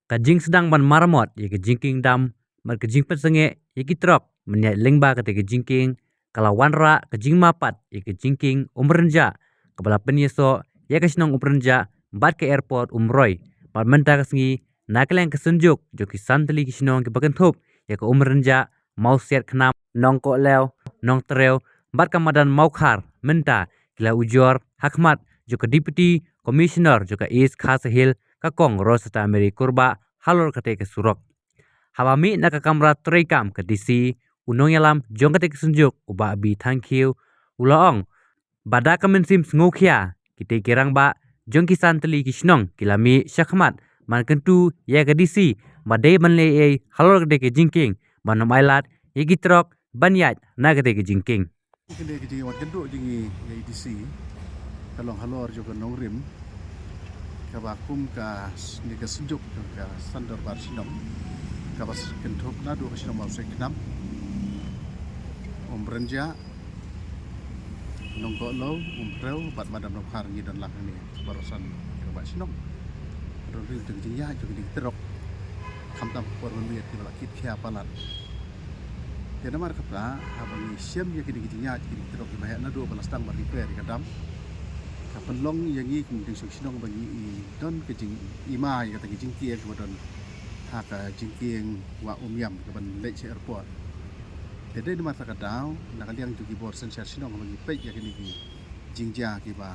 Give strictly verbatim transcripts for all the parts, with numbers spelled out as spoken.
Ka jingsdang ban maramot ïa ka jingkieng dam bad ka jingpynsangeh ïa ki trok ban ïaid lyngba kata ka jingkieng ka la wanrah ka jingmapat ïa ka jingkieng Umrynjah, kaba la pynïasoh ïa ka shnong Umrynjah bad ka airport Umroi. Bad mynta ka sngi, na ka liang ka Synjuk jong ki san tylli ki shnong kiba kynthup ïa ka Umrynjah, Mawsiatkhnam, Nongkohlew, Nongtrew bad ka madan Mawkhar mynta ki la ujor ha khmat jong ka Deputy Commissioner jong ka East Khasi Hills, ka Kong Rosetta Mary Kurbah, halor kata ka surok. Haba mih na ka kamra treikam ka D C, u nongïalam jong kata ka Synjuk, u Bah B Thangkhiew, u la ong ba da ka mynsiem sngewkhia, kita ki rangbah jong ki san tylli ki shnong ki la mih sha khmat ban kyntu ïa ka D C ba dei ban leh ei halor kata ka jingkieng, ban ym ailad ïa ki trok ban ïaid na kata ka jingkieng. Kane ka jingwan kynduh jong ngi ïa i D C ka long halor jong ka nongrim kaba kum ka s-, ne ka Synjuk jong ka San Dorbar Shnong, kaba s-, kynthup naduh ka shnong Mawsiatkhnam, Umrynjah, Nongkohlew, Umphrew bad madan Nongkhar, ngi don lang hangne baroh san ki rangbah shnong. Don rim jong ka jingïaid jong kine ki trok, khamtam ka por mynmiet kiba la kit khia palat. Te namar kata, haba ngi shem ïa kine ki jingïaid kine ki trok kiba heh naduh ba la sdang ban repair ïa ka dam, ka pynlong ïa ngi kum ki nongshong shnong ba ngi i don ka jingima ïa kata ka jingkieng kaba don ha ka jingkieng Wah Umiam kaban leit sha airport. Te dei namar kata ka daw, na ka liang jong ki bor synshar shnong ba ngi peit ïa kine ki jingjia kiba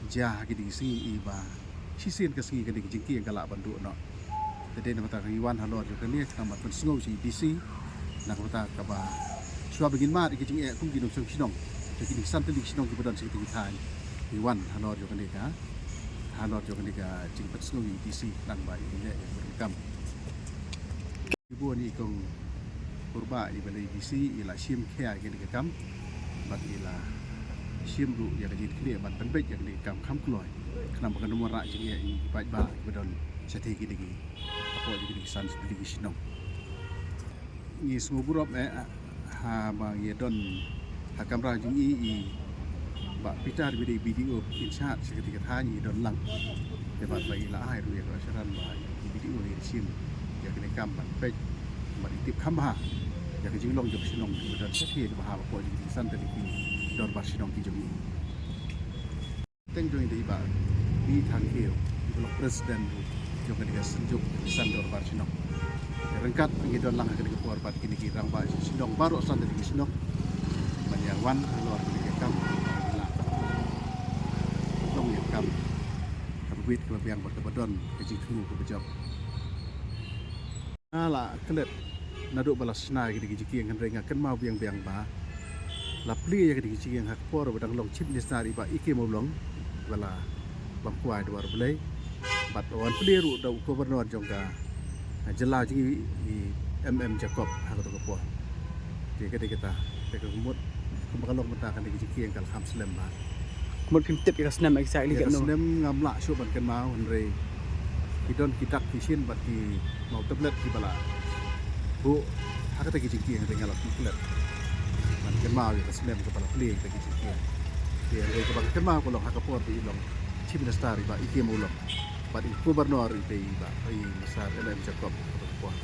jia ha kine ki sngi, i ba shisien ka sngi kane ka jingkieng ka lah ban duh noh. Te dei namar kata ngi wan halor jong kane khnang ban pynsngew sha i D C, na ka bynta kaba shuwa ba ngin mad ïa ka jingeh kum ki nongshong shnong jong kine ki san tylli ki shnong kiba don sha kata ka thaiñ, ngi wan halor jong kane ka, halor jong kane ka jingpynsngew ïa i D C khnang ba i leh ïa ka kam. Ki bun i Kong Kurbah iba lei D C i la shim khia ïa kane ka kam bad i la shim ruh ïa ka jingknieh ban pynbeit ïa kane ka kam kham kloi, khnang ba kan ym wanrah jingeh ïa ki paidbah kiba don shatei kine ki, hapoh ïa kine ki san tylli ki shnong. Ngi sngewburom eh, haba ngi don ha kamra jong i, i Bah Peter ba dei B D O in charge sha kata ka thaiñ, i don lang. Te bad ba i la ai ruh ïa ka assurance ba i B D O i shim ïa kane ka kam ban peit, bad i tip kham bha ïa ka jinglong jong ka shnong kiba don shatei bha hapoh jong ki san tylli ki dorbar shnong ki jong i. Teng jong i dei i Bah B Thangkhiew, iba long president jong kane ka Synjuk ki san dorbar shnong. Ryngkat ngi don lang ha kane ka por bad kine ki rangbah shnong baroh san tylli ki shnong ban ïa wan halor kane ka kam, ban ïa lah ban long ïa ka kam kaba bit kaba biang bad kaba don ka jingthmu kaba jop. Nga la klet naduh ba la shna ïa kine ki jingkieng, hynrei nga kynmaw biang biang ba la plie ïa kine ki jingkieng ha ka por ba dang long Chief Minister i Bah E K Mawlong, ba la bam kwai dwar Blei. Bad wan plie ruh da u Governor jong ka jylla jong i, i M M Jacob ha kato ka por. Te ka dei kata, te ka mut kumba ka long mynta kane ka jingkieng ka la kham slem bha. Ka mut phim tip ïa ka snem exactly ïa ka katno. Snem ngam lah shuh ban kynmaw, hynrei ki don ki dak ki shin bad ki maw tablet kiba la buh ha kata ki jingkieng, hynrei nga la plie klet ban kynmaw ïa ka snem kaba la plie ïa kata ki jingkieng. Te hynrei kaba nga kynmaw ka long ha ka por ba i long Chief Minister i Bah E K Mawlong bad i Governor i dei i Bah, i Mister M M Jacob ha kato ka por.